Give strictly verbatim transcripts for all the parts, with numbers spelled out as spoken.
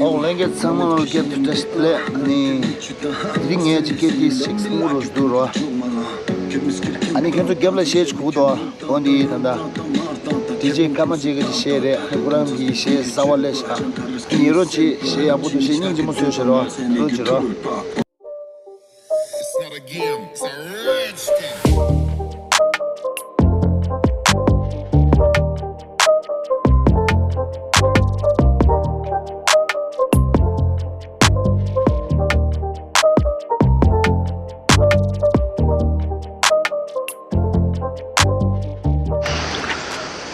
ཨོ་ལྷན་རྒྱས་ཚང་མ་ལ་སྐད་དུ་བཀྲ་ཤིས་བདེ་ལེགས། ཨ་ནི་དེ་རིང་ངས་ཅིག་སྐད་དེ་ཞིག་སེམས་ཁུར་རོ་འདུག་རོ། ཨ་ནི་ཁྱོད་ཚོ་རྒྱབ་ལ་གཞས་ཅིག་གོ་འདུག་ཨ། འོ་འདི་ད་ལྟ་ཌི་ཇེ་ཀརྨ་རྗེ་གི་གཞས་རེད། ཁོ་རང་གི་གཞས་གསར་པ་སླེབས་ཤག་ཉན་རོགས་གྱིས། གཞས་ཡག་པོ་འདུག་གཞས་སྙིང་རྗེ་མོ་བཟོས་ཤག་རོ། འདུག་ཅིག་རོ། It's not a game, it's a rich thing.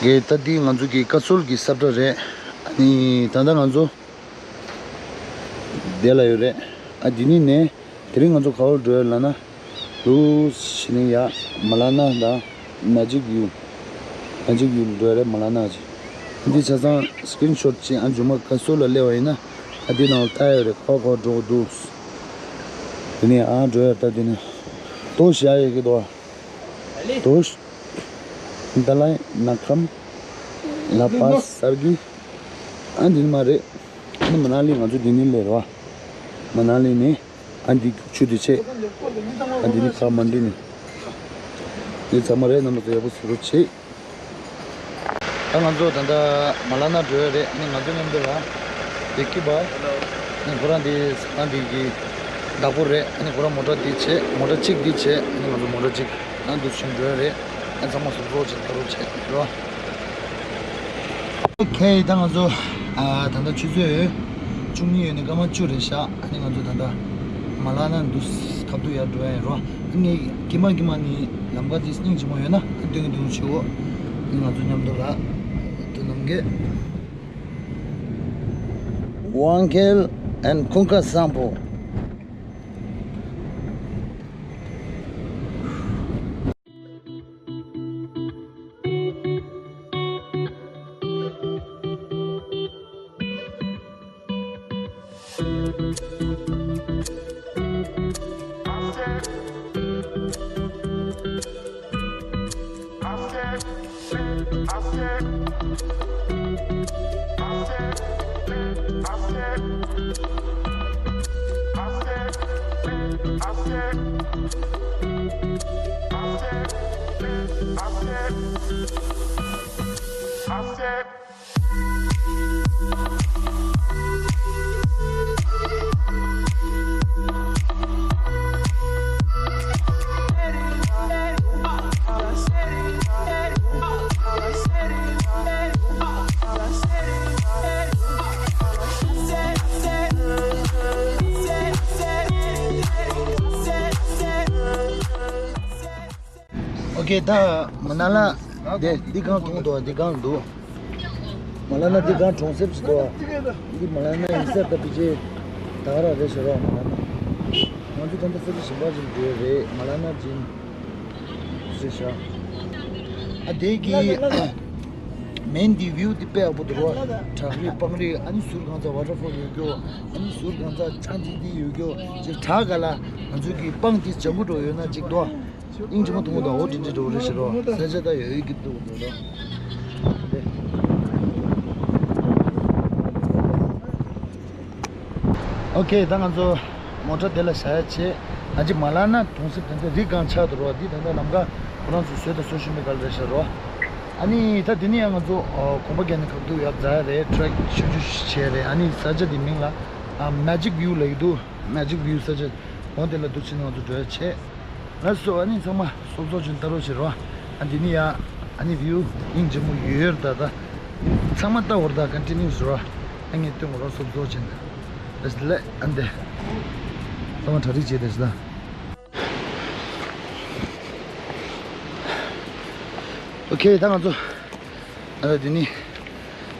གི་ད་འདི་ང་ཚོ་གི་བཀའ་སྲོལ་གྱི་ས་བཀྲ་རེད། ཨ་ནི་ད་ལྟ་ང་ཚོ་འདི་ལ་ཡོད་རེད། ཨ་འདི་ནི་ནས་དེ་རིང་ང་ཚོ་ག་བར་འགྲོ་ཡོད་ལབ་ན། ལུས་ཕྱི་ནས་ཡ་མ་ལ་ན་དང་མེ་ཇིག་ཡུ། མེ་ཇིག་ཡུ་འགྲོ་ཡ་རེད། མ་ལ་ན་ཅིག་འདི་ཆ་ཚང་སི་ཀི་རིན་ཤོཊ་ཅིག་ཨ་མཇུག་མ་བཀའ་སྲོལ་ལ་སླེབས་པ་ཡིན་ན། ཨ་འདི་ནང་ལ་ལྟ་ཡོད་རེད། ག་བར་ག་བར་འགྲོ་དགོས་འདུག་དེ་ནས་ཨ་འགྲོ་ཡ་ད་དེ་ནས་ཏོ་ཤ་ཡོད་ཀྱི་འདུག་ཏོ་ཤ། ད་ལ་ན་ཁམ། ལ་པ་སར་གི་ཨ་འདི་ནི་མ་རེད། ཨ་ནི་མ་ན་ལི། ང་ཚོ་འདི་ནི་ལས་རོ། མ་ན་ལི་ནི་ཨ་འདི་ཆུ་དེ་ཆེ། ཨ་འདི་ནི་ཁ་མ་འདི་ནི། འདི་ཚང་མ་རེད། རྣམ་པ་ཚོ་ཡག་པོ་བྱེད་རོགས་བྱེད། ད་ང་ཚོ་ད་ལྟ་མ་ལ་ན་འགྲོ་ཡ་རེད། ཨ་ནི་ང་ཚོ་མཉམ་དུ་ལ་དེ་ཀི་པ། ཨ་ནི་ཁོ་རང་དེ་ཟ་ཁང་དེ་གི་བདག་པོ་རེད། ཨ་ནི་ཁོ་རང་མོ་ཊ་དེ་བྱས། མོ་ཊ་གཅིག་དེ་བྱས། ཨ་ནི་ང་ཚོ་མོ་ཊ་གཅིག་ནང་དུ་ཕྱིན་འགྲོ་ཡ་རེད། ཨ་ཚང་མ་སོབ་སོབ་བྱེད་ད་རོགས་བྱེད་རོ། ཨོ་ཁེ། ད་ང་ཚོ་ཨ་ད་ལྟ་ཆུ་ཚོད་བཅུ་གཉིས་ཡོད་ནས་སྐར་མ་བཅུ་རེད་ཤག་ཨ་ནི་ང་ཚོ་ད་ལྟ་མ་ལ་ན་འདུག་ཁ་ཐུག་ཡར་འགྲོ་ཡ་ཡིན་རོ། ཨ་ནི་ཀྱེ་མ་ཀྱེ་མ་ནི་ལམ་ཁ་དེ་སྙིང་རྗེ་མོ་ཡོད་ན་ཨ་སྟོན་གྱི་འདུག་ཆེ་བོ། ཨ་ནི་ང་ཚོ་མཉམ་དུ་ལ་དུ་ནམ་གེ། དབང་འཁེལ་ཨན་ཁུང་ཁ་བཟང་པོ། ཨོ་ཁེ། ད་མ་ན་ལ་དེ་འདི་སྒང་མཐོང་འདུག་འདི་སྒང་འདུག་མ་ལ་ན་འདི་སྒང་གྲོང་གསེབ་ཅིག་འདུག་འདི་མ་ལ་ན་ཡིན་ས་ད་པི་ཅེ་ད་ག་ར་རེད་ཤག་རོ། མ་ལ་ན་ང་ཚོ་ད་ལྟ་ས་ཆ་གཞན་པ་ཅིག་འགྲོ་ཡ་རེད། མ་ལ་ན་ཅིན་ཟེར་ཤག་ཨ་དེ་གི་མེན་འདི་བིའུ་འདི་དཔེ་ཡག་པོ་འདུག་རོ། བྲག་རི་སྤང་རི། ཨ་ནི་ཟུར་གང་ཚ་ཝ་ཊར་ཕོལ་ཡོད་རྒྱུ། ཨ་ནི་ཟུར་གང་ཚ་ཅང་ཏི་ཏི་ཡོད་རྒྱུ། ཅིག་བྲག་ག་ལ་ང་ཚོ་གི་སྤང་ཏི་ཇམ་པོ་འགྲོ་ཡོད་ན་ཅིག་འདུག་ཨ། ཨིན་ཇི་མ་ཐུང་ངུ་དང་འོ་དྲིན་དྲི་འགྲོ་རེ་ཞེས་རོ། ས་ཆ་ད་ཡོད་ཡོད་ཀྱི་འདུག་འདུག་རོ། ཨོ་ཁེ། ད་ང་ཚོ་མོ་ཊ་དེ་ལ་བཞག་ཡ་བྱེད། ང་ཅི་མ་ལ་ན་གྲོང་གསེབ་དེ་ཚོ་རི་སྒང་ཆགས་འདུག་རོ། འདི་ད་ལྟ་ལམ་ཁ་ཁོ་རང་ཚོས་བཟོས་དང་བཟོ་བཞིན་པའི་སྒང་རེད་ཤག་རོ། ཨ་ནི་ད་དེ་ནི་ཡང་ང་ཚོ་གོམ་པ་རྒྱག་ནས་ཁ་ཐུག་ཡར་འཛེགས་ཡ་རེད། ཊེག་ཆུང་ཆུང་ཞིག་བྱས་རེད། ཨ་ནི་ས་ཆ་དེ་མིང་ལ་ཨ་མེ་ཇིག་བིའུ་ལབ་ཀྱི་འདུག་མེ་ཇིག་བིའུ་ས་ཆ། འོ་དེ་ལ་འདུག་ཕྱིན་ང་ཚོ་འགྲོ་ཡ་བྱེད། ལགས་སོ། ཨ་ནི་ཚང་མ་སོབ་སོབ་ཅིག་ལྟ་རོགས་བྱེད་རོགས། ཨ་འདི་ནི་ཡ། ཨ་ནི་བིའུ་སྙིང་རྗེ་མོ་ཡོད་རེད་ད། ད་ཚང་མ་ལྟ་བར་ད་ཀོན་ཊི་ནིའུ་སི་རོགས། ཨ་ངས་སྟོན་གོ་རོགས་སོབ་སོབ་ཅིག་ད་ལས་ཨ་འདི་ཚང་མ་གྲ་སྒྲིག་བྱེད་དེ་ད། ཨོ་ཁེ། ད་ང་ཚོ་ཨ་ད་འདི་ནི་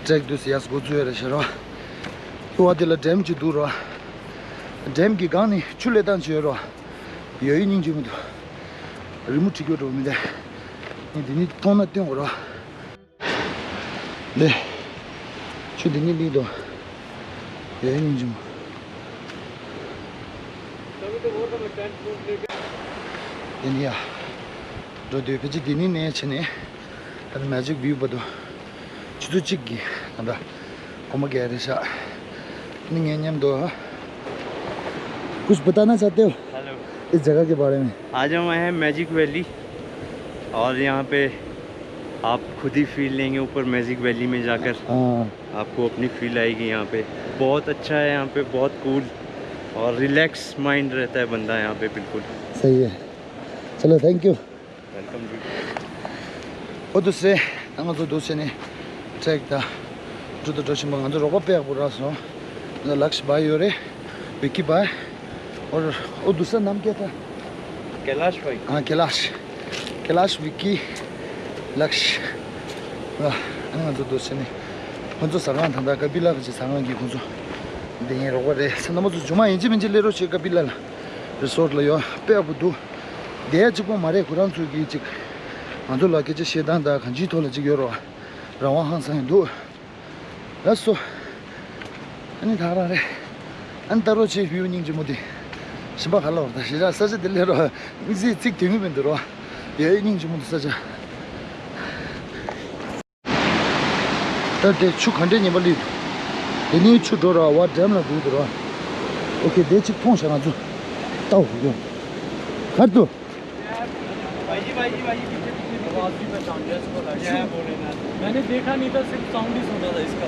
ཊེག་འདུག་སེ་ཡར་འགོ་བཙུགས་ཡ་རེད་ཤག་རོགས། ཨ་དེ་ལ་ཌེམ་ཅིག་འདུག་རོགས། ཌེམ་གི་སྒང་ནི་ཆུ་སླེབས་སྟངས་ཅིག་ཡོད་རོགས། ཡོད་ཡོད་སྙིང་རྗེ་མི་འདུག་རི་མོ་བྲིས་རྒྱུ་འགྲོ་མི་འདུག་ངས་འདི་ནི་མཐོང་ན་སྟོན་དགོས་རོགས། འདི། ཆུ་འདི་ནི་ལི་འདུག་ཡོད་ཡོད་སྙིང་རྗེ་མི་འདུག་འདི་ནི་ཡ། འགྲོ་དུས་ཕལ་ཆེར་འདི་ནི་ནས་ཕྱིན་ནས། ད་ནི་Magic View བར་དུ་ཆུ་ཚོད་གཅིག་གི་ད་ལྟ་གོམ་པ་རྒྱག་རེད་ཤག་ནི་ངས་མཉམ་དུ། कुछ बताना चाहते हो? हेलो। इस जगह के बारे में। आज हम आए हैं मैजिक वैली और यहाँ पे आप खुद ही फील लेंगे ऊपर मैजिक वैली में जाकर। हाँ। आपको अपनी फील आएगी यहाँ पे। बहुत अच्छा है यहाँ पे, बहुत कूल और रिलैक्स माइंड रहता है बंदा यहाँ पे बिल्कुल। सही है। चलो, थैंक यू। वेलकम जी। ཨོ་དུ་སེ། ད་ང་ཚོ་འདུག་སེ་ནས་ཊྲེག་དང་འགྲོ་དང་འགྲོ་བཞིན་པ། ང་ཚོ་རོགས་པ་དཔེ་ཡག་པོ་རག་སོང་། ང་ཚོ་ལགས་བྷའི་ཡོད་རེད། བི་ཀི་བྷའི། ཨོ་ཨོ་དུ་སེ། नाम क्या था? कैलाश भाई। हाँ, कैलाश। कैलाश, विक्की, लक्ष्य। ཨ་ནི་ང་ཚོ་འདུག་སེ་ནས་ཁོང་ཚོ་ཟ་ཁང་ད་ལྟ་ཀ་པི་ལ་གི་ཟ་ཁང་གི་ཁོང་ཚོ་འདི་ངའི་རོགས་པ་རེད། ས་རྣམ་པ་ཚོ་ཇུ་མ་ཡིན་གཅིག་མིན་གཅིག་སླེབས་རོགས་བྱེད། ཀ་པི་ལ་ལ་རི་སོར་ཊི་ལ་ཡོད། དཔེ་ཡག་པོ་འདུག་བསྡད་ཡ་གཅིག་པོ་མ་རེད། ཁོ་རང་ཚོ་གིས་ཅིག་ང་ཚོ་ལ་སྐད་ཆ་བཤད་སྟངས་དང་གང་ཅིའི་ཐོག་ལ་ཅིག་ཡོད་རོགས། རང་དབང་ཧང་སང་ཡོད་འདུག་ལགས་སོ། ཨ་ནི་ད་རང་རེད། ཨ་ནི་ད་རོགས་བྱེད། བིའུ་སྙིང་རྗེ་མོ་དེ། ཞིམ་པ་ག་ལ་བར་ད་ཞེ་དྲག་ས་ཆ་དེ་སླེབས་རོགས། དམིགས་བསལ་ཚིག་དོན་གཉིས་མི་འདུག་རོགས། ཡ་ཡ་སྙིང་རྗེ་མོ་དེ་ས་ཆ། ད་དེ་ཆུ་ག་འདྲའི་ཉེན་པ་སླེབས་འདུག་དེ་ནས་ཆུ་འགྲོ་ར་བ་ཌེམ་ལ་འགྲོ་འདུག་ར། ཨོ་ཁེ། དེ་གཅིག་མཐོང་བྱ། ང་ཚོ་ལྟ་འོ་ཡོང་། གར་འདུག मैंने देखा नहीं था, सिर्फ साउंड ही सुना था इसका।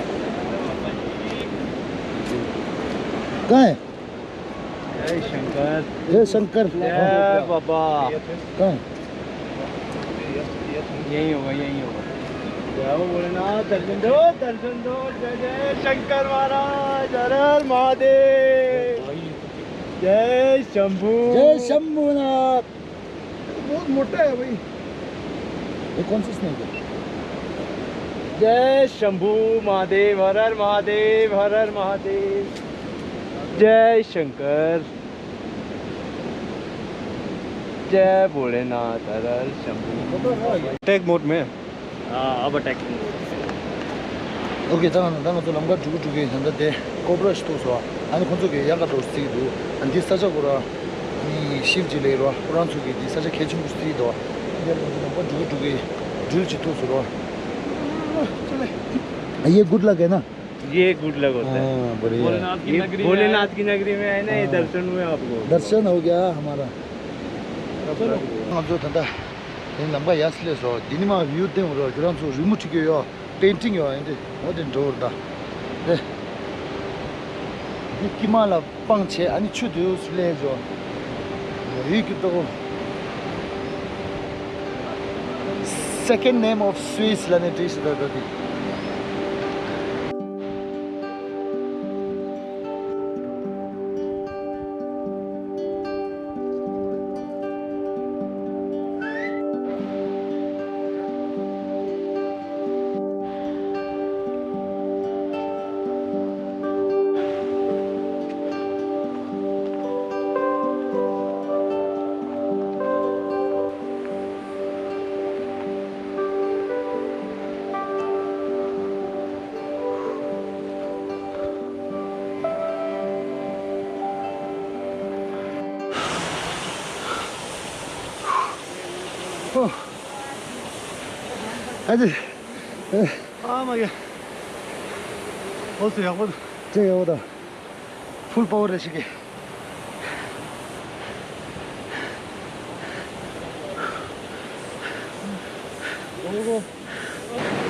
कहाँ है? जय शंकर। जय शंकर। जय बाबा। कहाँ है? यहीं होगा, यहीं होगा। जय भोलेनाथ, दर्शन दो, दर्शन दो। जय जय शंकर महाराज, हर हर महादेव। जय शंभू। जय शंभूनाथ। बहुत मोटा है भाई। ये कौन सी स्नेक है? जय शंभू महादेव, हर हर महादेव, हर हर महादेव। जय शंकर। जय भोलेनाथ, हर हर शंभू। अटैक मोड में। ཨ་ཨ་བ་ཏེག་ཨོ་ཁེ། ད་ང་ད་ང་ཚོ་ལམ་ཁ་འགྲོ་གི་འགྲོ་གི་ཡིན། ད་ལྟ་དེ་ཀོབ་ར་ཞིག་ཐུག་སོང་། ཨ་ནི་ཁོང་ཚོ་གི་ཡག་ག་འགྲོ་རྩིས་འདུག་ཨ་འདི་ས་ཆ་ཁོ་ར་ནི་ཤིབ་ཅིག་ལེགས་རོ། ཁོ་རང་ཚོ་གི་འདི་ས་ཆ་གལ་ཆེན་པོ་རྩིས་འདུག་འདི་ལམ་ཁ་འགྲོ་གི་འགྲོ་གི་སྦྲུལ་ཅིག་ཐུག་སོང་རོ། ये गुड लक है ना? ये गुड लक होता है। हाँ, बढ़िया। भोलेनाथ की ये नगरी में भोलेनाथ आए। की नगरी में है ना, ये हाँ। दर्शन हुए आपको। दर्शन हो गया हमारा। ང་ཚོ་ད་ལྟ་དེ་ལམ་ཁ་ཡར་སླེབས་སོང་། འདི་ནི་མ་བིའུ་སྟོན་རོགས། ཁྱོད་རང་ཚོ་རི་མོ་བྲིས་ཀྱི་ཡོད། པེན་ཊིང་ཡོད། ཨེ་འདྲ་འོ་དེ་འགྲོ་བར་ད། དེ་འདི་ཀི་མ་ལ་སྤང་བྱས། ཨ་ནི་ཆུ་དེ་སུ་ལས་འཇོ་ཡོད་ཀྱི་ཏོ། Second name of Swiss ལ་ནི་བྲིས་སུ་ད་ད་དེ། ཨ་ཙི། ཨ་མ་ཡ། ཨོ་ཙི་ཡག་པོ་འདུག་ཅེ་ཡག་པོ་འདུག་ཕུལ་པ་ཝར་རེ་ཞིག་གི།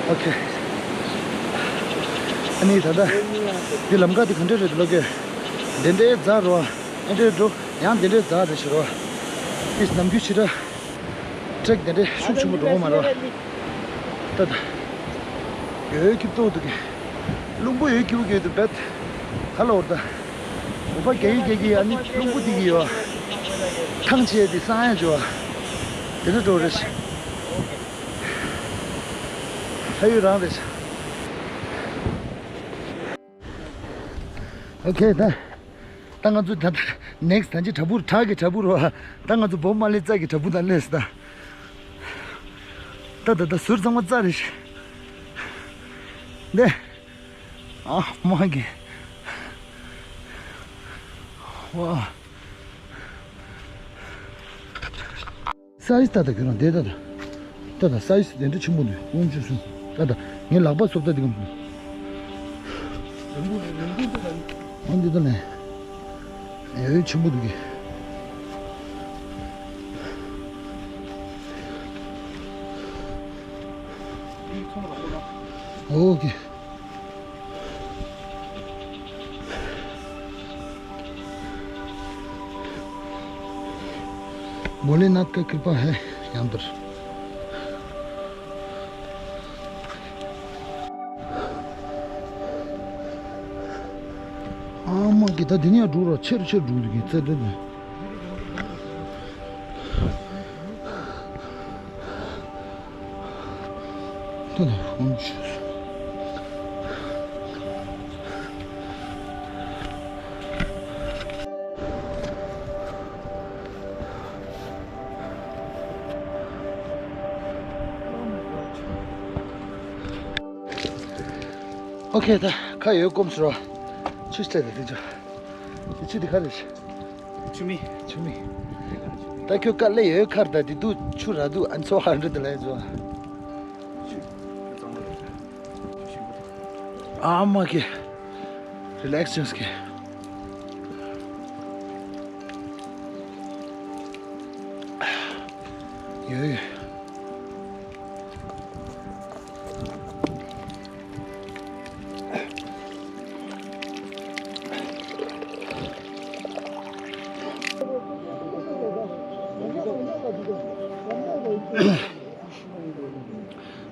ཨོ་ཁེ། ཨ་ནི་ད་ལྟ་འདི་ལམ་ཁ་འདི་ག་འདྲ་རེད་ལོ་གེ། དེ་འདྲའི་རྫ་རོ། ཨེ་འདྲའི་འགྲོ་ཡང་དེ་འདྲའི་རྫ་རེད་ཤི་རོ། ཨིས་ནམ་རྒྱུན་ཕྱི་དྲ་ཊྲེག་དེ་འདྲའི་ཤུགས་ཆེན་པོ་འགྲོ་གི་མ་རོ། ད་ད་ཡོད་ཀྱི་ཏོག་འདུག་གི། རླུང་བུ་ཡོད་ཀྱི་འོ་གི་འདུག་བེད། ག་ལ་འོར་ད། འོ་པ་རྒྱ་ཡི་རྒྱ་གི་ཨ་ནི་རླུང་བུ་འདི་གི་ཡོད། ཐང་ཆད་དེ་སང་ཡ་འཇོ། དེ་འདྲ་འགྲོ་རེད། ཕ་ཡུལ་རང་རེད། ཨོ་ཁེ། ད་ད་ང་ཚོ་ད་ནེག་སི་ཊི་ད་ཅི་བྲག་ཕུག་བྲག་གི་བྲག་ཕུག་རོ། ད་ང་ཚོ་བོ་མ་ལི་རྩ་གི་བྲག་ཕུག་ད་སླེབས་སོང་ད། ད་ད་ད་ཟུར་ཚང་མ་རྩ་རེད། འདི། ཨ་མ་གི། ཝ། ས་ཡི་ད་ད་གི་རང་འདི་ད་ད། ད་ས་ཡིས་དེ་འདྲ་ཆེན་པོ་འདུག། དབང་ཆུ་སུ། ད་ད་ངའི་ལག་པ་སོབ་ད་འདི་གམ། འོན་ཏེ་ད་ལན་ཡོད་ཆེན་པོ་འདུག་གི། ཨོ་ཀེ། भोलेनाथ का कृपा है यहाँ पर। ཨ་མ་གི་ད་འདི་ནས་འགྲོ་ར་ཆེར་ཆེར་འགྲོ་འདུག་གི་ཙེ་ཏེ་ཏེ། ཨོ་ཁེ། ད་ཁ་ཡོད་སྐོམ་སོང་། ཆུ་སླེབས་ཏེ་འདི་ཅོ། འདི་ཆུ་འདི་ག་རེ་རེད། ཆུ་མིག་ཆུ་མིག་ད་ཁྱོད་དཀའ་ལས་ཡོད་ཁར་ད་དེ་དུས་ཆུ་ར་དུས་ཨ་ཚོ་ཧ་འདྲི་དུ་ལས་བཟོ། ཨ་མ་ཁེ། རི་ལེགས་ཅོས་ཁེ། ཡོད་ཡོད།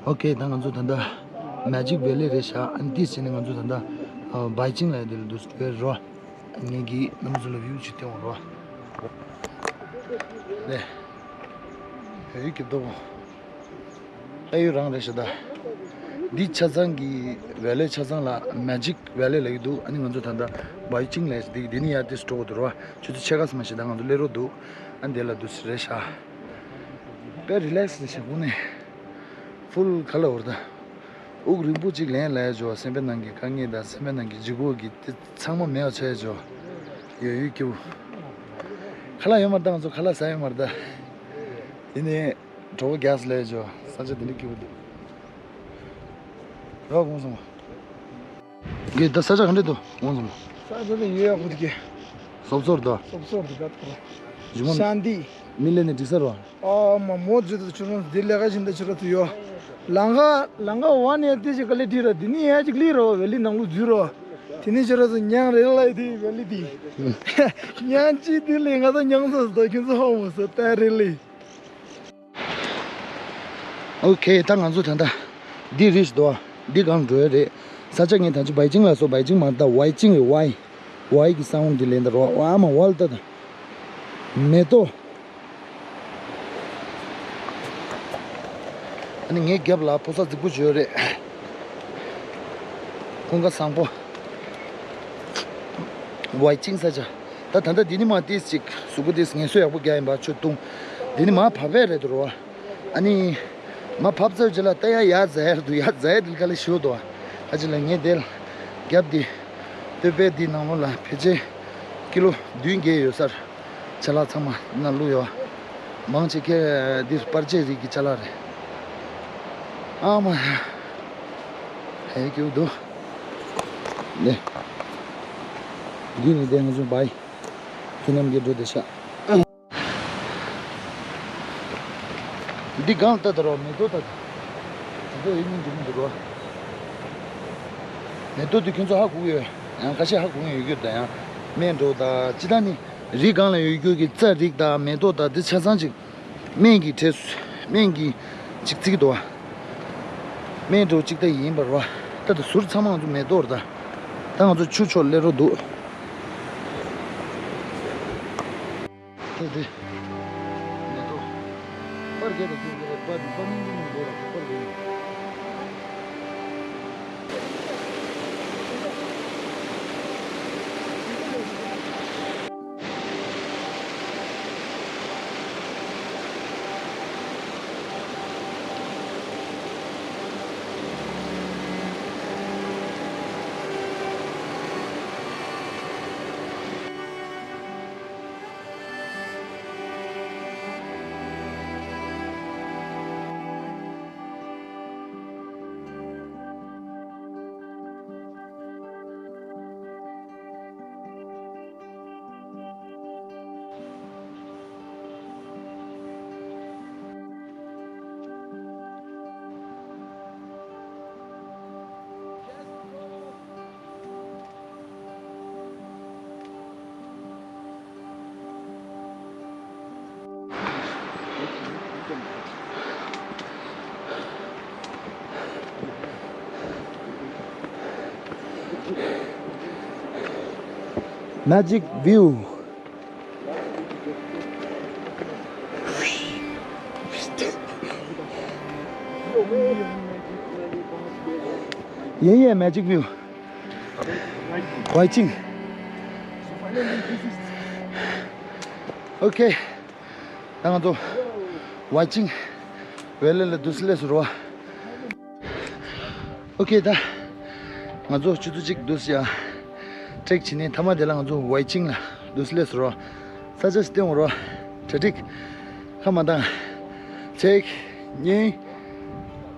ཨོ་ཁེ། ད་ང་ཚོ་ད་ལྟ་Magic Valley རེད་ཤག། ཨ་ནི་ཏིས་བྱས་ནས་ང་ཚོ་ད་ལྟ་བའི་ཅིང་ལ་དེ་ལ་འདུག་སེ་འགྲོ་རོ། ངེད་ཀྱིས་རྣམ་པ་ཚོ་ལ་བིའུ་ཅིག་སྟོན་འོང་རོགས། ལེ། བལ་ཡུལ་གྱི་རྡོ། ལྷ་ཡུལ་རང་རེད་ཤག་ད། འདི་ཆ་ཚང་གི་ཝེ་ལི་ཆ་ཚང་ལ་Magic Valley ལབ་ཀྱི་འདུག། ཨ་ནི་ང་ཚོ་ད་ལྟ་བའི་ཅིང་ལ་འདི་འདི་ནས་ཡར་ཏོག་ཙམ་འགྲོ་དགོས་འདུག་རོགས། ཆུ་ཚོད་ཕྱེད་ཀ་ཙམ་ཞིག་ད་ང་ཚོ་སླེབས་རོགས་འདུག། ཨ་འདི་ལ་འདུག་སེ་རེད་ཤག། དཔེ་རི་ལེགས་ནས་བྱེད་དགོས་ནས། ཕུལ་ག་ལ་འོར་ད། དབུགས་རིང་པོ་གཅིག་ལེན་ལ་ཡ་འཇོ་བ། སེམས་པའི་ནང་གི་དཀའ་ངལ་དང་སེམས་པའི་ནང་གི་ལྗིད་ཁོག་གི་དེ་ཚང་མ་མེད་པ་བྱས་འཇོ། ཡོད་ཡོད་སྐྱིད་པོ། ཁ་ལག་ཡོད་མ་རེད་ད། ང་ཚོ་ཁ་ལག་ཟ་ཡོད་མ་རེད་ད། དེ་ནས་གྲོགས་པོ་རྒྱགས་ལ་ཡ་འཇོ། ས་ཆ་དེ་འདྲ་སྐྱིད་པོ་འདུག། རོགས་དགོངས་སོང་། གི་ད་ས་ཆ་ག་འདྲ་འདུག་དགོངས་སོང་། ས་ཆ་དེ་ཡོད་ཡག་པོ་འདུག་གི། སོབ་སོར་དུ། སོབ་སོར་དུ་ག་ཐོག་ཞི་མོ་ཤཱན་ཏི། མི་ལས་ནི་འགྲིག་ས་རོ། ཨ་མ་མོ་ཇི་ཏུ་ཆུ་རོང་འདི་ལས་ཀ་བཞིན་དུ་ཆུ་ར་ཚུ་ཡོ། ལང་ཀ་ལང་ཀ་ཝ་ནས་དེ་ཅིག་ག་ལེ་ཁྲིད་ར་འདི་ནི་ཡ་ཅིག་ལི་རོ་ཝེ་ལི་ནང་ལུ་འཛུལ་རོ། དེ་ནི་ཆུ་ར་ཚུ་ཉང་རེ་ལ་དེ་ཝེ་ལི་དེ། ཉང་ཅི་དེ་ལས་ང་ཚོ་ཉང་ཚོ་ཟོ་ཁྱོད་ཚོ་ཧོ་མོ་ཟོ་ཏ་རེ་ལི། ཨོ་ཁེ། ད་ང་ཚོ་ད་ལྟ་འདི་རིས་དོ། འདི་གང་འགྲོ་ཡ་རེད། ས་ཆ་ངས་ད་ཅི་བའི་ཅིང་ལ་སོ། བའི་ཅིང་མ་ད་ཝའི་ཅིང་རེད། ཝའི། ཝའི་གི་སང་འོང་འདི་ལེན་ད་རོ། ཝ་མ་ཝལ་ད་ད། མེ་ཏོ། ཨ་ནི་ངའི་རྒྱབ་ལ་ཕོ་གསར་རྫིག་པོ་བྱོས་རེད། ཀུན་དགའ་བཟང་པོ། ཝའི་ཅིང་ས་ཆ། ད་ད་ལྟ་འདི་ནི་མ་ཏིས་ཅིག་གཟུགས་པོ་ཏིས་ངལ་གསོ་ཡག་པོ་རྒྱག་ཡིན་པ་ཆུ་བཏུང་། འདི་ནི་མ་བབས་པས་རེད་དོ་རོ། ཨ་ནི་མ་བབས་ཚར་རྗེས་ལ་ད་ཡ་ཡ་ཛ་ཡར་འདུག། ཡ་ཛ་ཡ་འདི་ལ་ག་ལེ་ཞུ་དོ། ཨ་ཅི་ལ་ངས་དེ་ལ་རྒྱབ་འདི་སྟོད་པའི་འདི་ནང་ལོགས་ལ་ཕལ་ཆེར་ཀི་ལོ་བདུན་བརྒྱད་ཡོད་སར་ཅ་ལག་ཚང་མ་ན་བླུགས་ཡོད། མང་ཆེ་ཁེ་འདིར་པར་ཆས་རིགས་ཀྱི་ཅ་ལག་རེད། ཨ་མ་ཧེ་ཀྱུ་དུ་ནེ་འདི་ནི་དེ་ང་ཚོ་བའི་ཁྱེད་རྣམས་ཀྱི་འགྲོ་དེ་ཤག། འདི་གང་ལྟ་ད་རོ། མེ་ཏོག་ད་ད་ད་ཡིན་མིན་འགྲིག་མི་འདུག་རོ། མེ་ཏོག་འདི་ཁྱོད་ཚོ་ཧ་གོ་གི་ཡོད། ཡང་ཁ་ཤས་ཧ་གོ་མཁན་ཡོད་རྒྱུ་ད། ཡང་སྨན་འགྲོ་ད་ཅི་ད་ནི་རི་སྒང་ལ་ཡོད་རྒྱུ་གི་རྩྭ་རིགས་ད་མེ་ཏོག་ད་འདི་ཆ་ཚང་ཅིག་སྨན་གྱི་གྲས་སྨན་གྱི་ཅིག་བརྩི་གི་འདུག་བ། སྨན་འགྲོ་ཅིག་ད་ཡིན་པ་རོ། ད་ད་ཟུར་ཚང་མ་ང་ཚོ་མེ་ཏོག་རེད་ད། ད་ང་ཚོ་ཆུ་ཕྱོགས་སླེབས་རོགས་འདུག། དེ་དེ། མེ་ཏོག། པར་རྒྱབ་ལ་དེ་དེ་རེད། པར་པར་མི་མི་མི་འདོར་ར་པར་རེད། Magic view. Yeah, yeah, magic view. Wai Ching. Okay. ད་ང་ཚོ་ཝའི་ཅིང་ཝེ་ལི་ལ་འདུག་སེ་སླེབས་སོང་རོ། ཨོ་ཁེ། ད་ང་ཚོ་ཆུ་ཚོད་གཅིག་འདུག་སེ་ཡ་ཊེག་བྱས་ནས་མཐའ་མ་དེ་ལ་ང་ཚོ་ཝའི་ཅིང་ལ་འདུག་སེ་སླེབས་སོང་རོ། ས་ཆ་སྟོན་རོ། གྲ་སྒྲིག་ཁ་མ་བཏང་། གཅིག་གཉིས།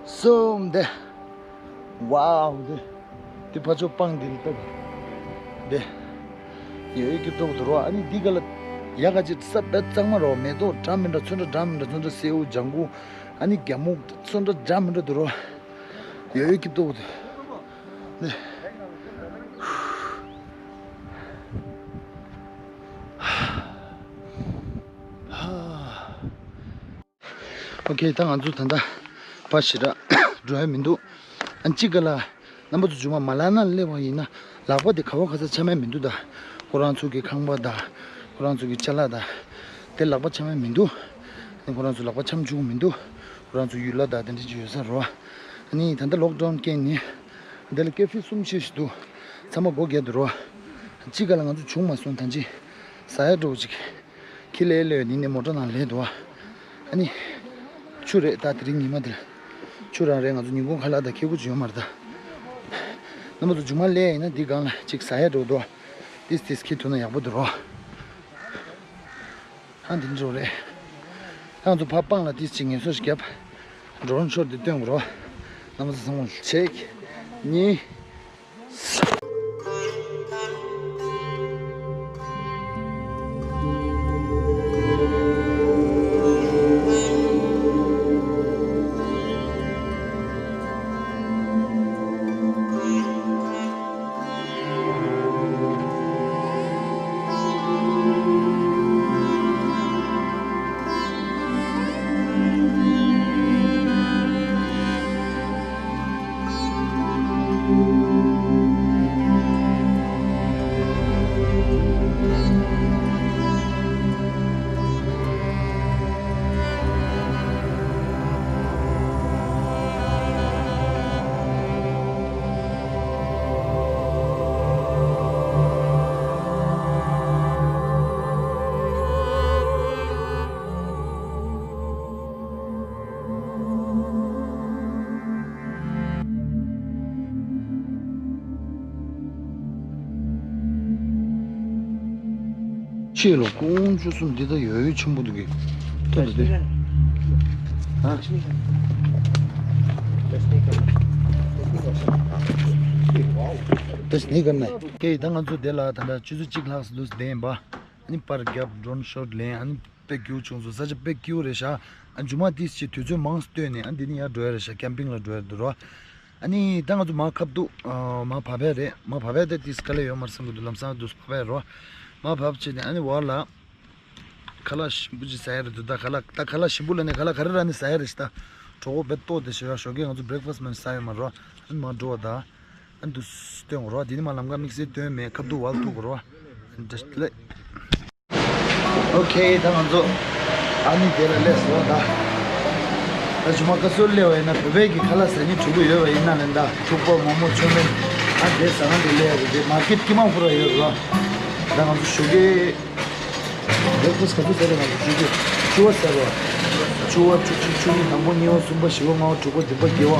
གསུམ། དེ། ཝའོ། དེ། དེ་ཕར་ཕྱོགས་སྤང་དེ་ལྟ་དང་། དེ། ཡོད་ཡོད་ཀྱི་ཏོག་ཏུ་རོ། ཨ་ནི་འདི་ག་ལ་ཡག་ག་ཅིག་ས་བད་གཙང་མ་རོ། མེ་ཏོག་འདྲ་མི་འདྲ་ཚོན་ཁྲ་འདྲ་མི་འདྲ། ཚོན་ཁྲ་སེའུ་ལྗང་གུ། ཨ་ནི་རྒྱ་སྨུག་ཚོན་ཁྲ་འདྲ་མི་འདྲ་འདུག་རོ། ཡོད་ཡོད་ཀྱི་ཏོག་ཏུ། དེ། ཨོ་ཁེ། ད་ང་ཚོ་ད་ལྟ་ཕར་ཞེ་དྲག་འགྲོ་ཡ་མི་འདུག་ཨ་ནི་གཅིག་ག་ལ་རྣམ་པ་ཚོ་རྗེས་མ་མ་ལག་ནང་སླེབས་པ་ཡིན་ན་ལག་པ་དེ་ག་བ་ག་ས་འཆང་ཡ་མི་འདུག་ད་ཁོ་རང་ཚོ་གི་ཁང་པ་དང་ཁོ་རང་ཚོ་གི་ཅ་ལག་དང་དེ་ལག་པ་འཆང་ཡ་མི་འདུག་ཨ་ནི་ཁོ་རང་ཚོ་ལག་པ་འཆང་བཅུག་མི་འདུག་ཁོ་རང་ཚོ་ཡུལ་ལྷ་དང་དེ་འདྲ་ཅིག་ཡོད་ས་རོ། ཨ་ནི་ད་ལྟ་ལོག་ཌའོན་རྐྱེན་ནས་འདི་ལ་ཀེ་ཧྥེ་གསུམ་ཆོས་ཤིག་འདུག་ཚང་མ་སྒོ་བརྒྱབ་འདུག་རོ། གཅིག་ག་ལ་ང་ཚོ་བྱུང་མ་སོང་། ད་ཅི་ཟ་ཡ་འགྲོ་ཅིག་ཁྱི་ལས་ལས་ནི་ནས་མོ་ཊ་ནང་ལས་འདུག་ཨ་ནི་ཆུ་རེད། ད་དེ་རིང་ཉི་མ་དེར་ཆུ་རང་རེད། ང་ཚོ་ཉིན་གུང་ཁ་ལག་དང་ཁེ་གུ་ཅིག་ཡོད་མ་རེད། ད་རྣམ་པ་ཚོ་མཇུག་མ་སླེབས་ཡིན་ན་འདི་སྒང་ལ་ཅིག་ཟ་ཡ་འགྲོ་འདུག་ཏིས་ཏིས་ཁྱི་ཐུག་ན་ཡག་པོ་འདུག་རོ། ཨ་འདི་འགྲོ་རེད། ང་ཚོ་ཕ་སྤང་ལ་ཏིས་ཅིག་ངལ་གསོ་ཞིག་བརྒྱབ། ཌོ་རོན་ཤོཊ་དེ་སྟོན་དགོས་རོ། རྣམ་པ་ཚོ་ཚང་མ་གཅིག་གཉིས། ཆེ་ལོ་ཀོང་ཆུ་གསུམ་འདི་ད་ཡོད་ཡོད་ཆེན་པོ་འདུག་གི། ཐོན་འདུག་དེ། ཧ། ད་སྣེ་ག་ནས། ཀེ་ད་ང་ཚོ་དེ་ལ་ད་ལྟ་ཆུ་ཚོད་གཅིག་ལྷག་ཙམ་འདུག་བསྡད་ཡིན་པ། ཨ་ནི་པར་རྒྱབ་ཌོ་རོན་ཤོཊ་ལེན། ཨ་ནི་དཔེ་སྐྱིད་པོ་བྱུང་སོང་། ས་ཆ་དཔེ་སྐྱིད་པོ་རེད་ཤག་ཨ་མཇུག་མ་ཏིས་ཅིག་དུས་ཚོད་མང་སྟོན་ནས་ཨ་འདི་ནི་ཡར་འགྲོ་ཡ་རེད་ཤག་ཀེམ་པིང་ལ་འགྲོ་ཡ་རེད་འདུག་རོ། ཨ་ནི་ད་ང་ཚོ་མར་ཁ་ཐུག་ཨ་མར་བབས་ཡ་རེད། མར་བབས་ཡ་དེ་ཏིས་དཀའ་ལས་ཡོད་མ་རེད་བསམ་གྱི་འདུག་ལམ་སང་དུ་བབས་ཡ་རོ། མར་བབས་བྱས་ནས་ཨ་ནི་འོག་ལ་ཁ་ལག་ཞིམ་པོ་ཅིག་ཟ་ཡ་རེད་འདུག་ད་ཁ་ལག་ད་ཁ་ལག་ཞིམ་པོ་ལ་ནི་ཁ་ལག་ག་རེ་རག་ནི་ཟ་ཡ་རེད་ཤག་ད་གྲོད་ཁོག་དཔེ་ལྟོགས་བསྡད་ཤག་ཡ་ཞོགས་ཀས་ང་ཚོ་བྷི་རེག་ཕ་སི་མ་ནི་ཟ་ཡོད་མ་རོ། ཨ་ནི་མར་འགྲོ་བ་ད། ཨ་ནི་དུ་སྟོན་དགོས་རོ། དེ་ནི་མ་ལམ་ཁ་དམིགས་བསལ་སྟོན་མེད། ཁ་ཐུག་ཝལ་ཐུག་དགོས་རོ། འདྲ་ལེ། ཨོ་ཁེ། ད་ང་ཚོ་ཨ་ནི་དེ་ལ་སླེབས་སོང་ད། ད་ཆུ་མ་ཀ་སོར་སླེབས་པ་ཡིན་ན་བོད་པའི་གི་ཁ་ལག་ཟ་སྙིང་བྲོ་པོ་ཡོད་པ་ཡིན་ན་ལན་ད་ཐུག་པ་མོག་མོག་ཆོ་མེད། ཨ་དེ་ཟ་ན་དེ་སླེབས་ཡ་རེད། དེ་མར་ཀེཊ་དཀྱིལ་མ་ཁུར་བ་ཡོད་རོ། ད་ང་ཚོ་ཞོགས་ཀས་བྷི་རེག་ཕ་སི་ག་ཚོད་ཟ་རེད། ང་ཚོ་ཞོགས་ཀས་བཅུ་པ་ཟ་རོ། བཅུ་པ་བཅུ་གཅིག་བཅུ་གཉིས་དང་པོ་གཉིས་པ་གསུམ་པ་བཞི་པ་ལྔ་པ་དྲུག་པ་བདུན་པ་བརྒྱད་པ།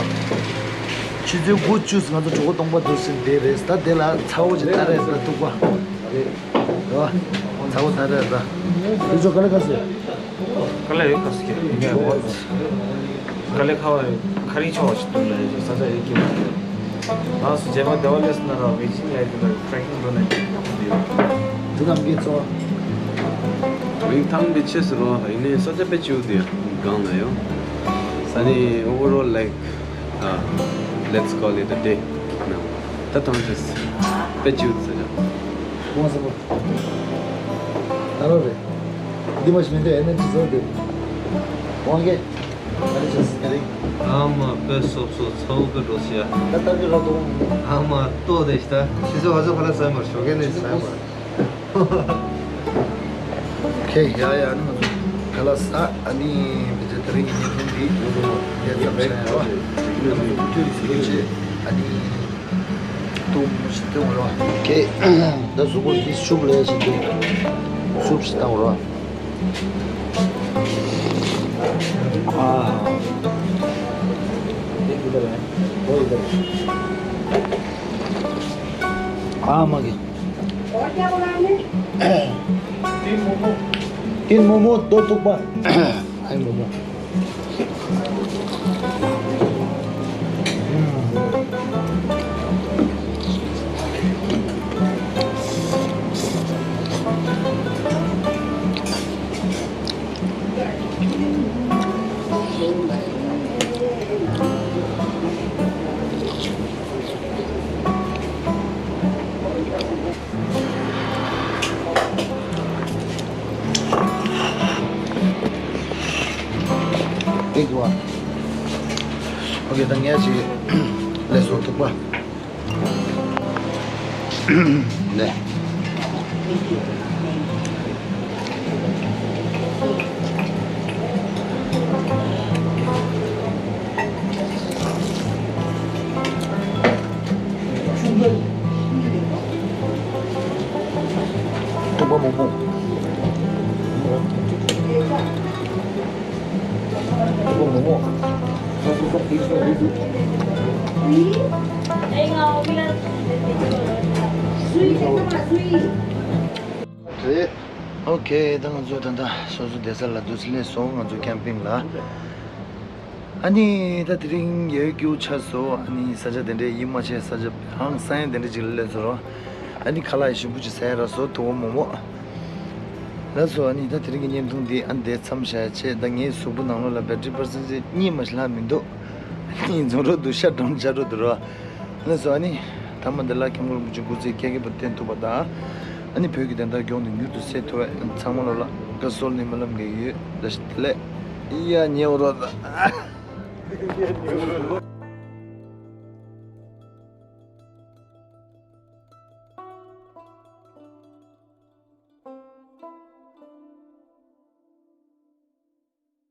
ཆུ་ཚོད་དགུ་བཅུ་ང་ཚོ་གྲོད་ཁོག་སྟོང་པ་འདུག་ཟིན་བསྡད་རེད། ད་དེ་ལ་ཚ་བོ་ཅིག་ལྟ་རེད་ད་ཐུག་པ། རེད། ཡོ། ཚ་བོ་ལྟ་རེད་ད། དེ་ཚོ་ག་ལེ་ག་ཟེར། ག་ལེ་ཡོད་ག་ཟེར་གི་ངས་འོ། ག་ལེ་ཁ་བ་ཁ་རི་ཆོག་ཅིག་འདུག་ལ་ཡོད་ས་ཆ་ཡོད་ཀྱི་མ་རེད། ང་སུ་རྗེས་མ་བདེ་བ་ལེགས་སོ་ན་ར་ཝེ་ཇིན་ཡ་དེ་ལ་ཊྲེ་ཀིང་འགྲོ་ནས་ཡོད། དེ་ནམ་གྱི་ཚོ། མིག་ཐང་དེ་ཆེ་སུ་རོ་ཡིན་ནའི་ས་ཆ་དཔེ་སྐྱིད་པོ་དེ་གང་ན་ཡོད། ས་ནི་overall like uh, let's call it a day. ད་ཐང་ཅིག་དཔེ་སྐྱིད་པོ་ས་ཆ། ད་རོ་རེད། འདི་མ་ཤི་མེད་དེ་ཨེ་ནར་ཇི་ཟོར་དེ། ཝང་གེ། ཨ་རི་ཆ་སི་དེ་རིང་། ཨ་མ་དཔེ་སོབ་སོབ་ཚ་བོ་དཔེ་འགྲོ་ཤི་ཡ། ད་ལྟ་གི་ར་དོ། ཨ་མ་ལྟོ་དེ་ཤི་ད། ཤི་ཚོ་ཧ་ཚོ་ཁ་ལ་ས་མར་ཞོགས་ཀས་ནས་ཤི་ས་མར། ཁེ་ཡ་ཡ་ནི་ང་ཚོ་ཁ་ལག་ཟ། ཨ་ནི་བི་ཛ་དེ་རིང་གི་བརྙན་ཐུང་འདི་ཡོད་ལོ་ཡ་ཙམ་ཞིག་ཡ་བ། ང་ཚོ་བུ་ཁྱོད་ཀྱི་ཟི་ལོ་ཆེ། ཨ་ནི་ཏུ་མུ་ཤི་ཏུ་རོ། ཁེ་ད་གཟུགས་པོ་འདི་ཤུབ་ལས་ཤིག་འདི་ཤུབ་ཤིག་བཏང་རོ། ཨ། ཨ་མ་གི། ཏིན་མོ་མོ། ཏིན་མོ་མོ་ཏོ་ཏུག་པ། ཨ་མོ་མོ། འགྲིག་གི་བ། ཨོ་ཁེ། ད་ངས་ཅིག་ལས་བཟོ་ཐུབ་པ། ལས། ཐུག་པ་མོག་མོག། ཐུག་པ་མོག་མོག། ཨོ་ཁེ། ད་ང་ཚོ་ད་ལྟ་སོ་སོ་བསྡད་ས་ལ་འདུག་སེ་སླེབས་སོང་། ང་ཚོ་ཀེམ་པིང་ལ། ཨ་ནི་ད་དེ་རིང་ཡོད་རྒྱུ་ཆགས་སོ། ཨ་ནི་ས་ཆ་དེ་འདྲའི་ཡིད་མ་ཆེས་ས་ཆ་ཧང་སང་དེ་འདྲ་ཅིག་ལ་སླེབས་སོང་རོ། ཨ་ནི་ཁ་ལག་ཞིམ་པོ་ཅིག་ཟ་ཡ་རག་སོ། དུ་བ་མོག་མོག་ལགས་སོ། ཨ་ནི་ད་དེ་རིང་གི་བརྙན་ཐུང་འདི་ཨ་ནི་དེ་མཚམས་བཞག་ཡ་བྱས། ད་ངའི་གཟུགས་པོ་ནང་ལོགས་ལ་བེ་ཊི་རི་པར་སེན་ཊི་གཉིས་མ་ཞིག་ལྷག་མི་འདུག་ཨ་ནི་རྫོང་རོགས་འདུག་ཤ་འགྲོམ་ཆ་འགྲོ་འདུག་རོ། ལགས་སོ། ཨ་ནི་ཐ་མ་འདི་ལ་སྐྱབས་མགོན་རིན་པོ་ཆེ་སྐུ་ཚེ་བསྐལ་བརྒྱར་བརྟན་ཐུབ་པ་དང་། ཨ་ནི་བོད་ཀྱི་བདེན་མཐའ་མགྱོགས་ནས་མྱུར་དུ་གསལ་ཐུབ་པའི་ཚང་མ་ལོ་ལ་བཀའ་གསོལ་ནས་སྨོན་ལམ་འདེབས་ཡོད། བཀྲ་ཤིས་བདེ་ལེགས། ཡ་ཉེ་བོ་རོ།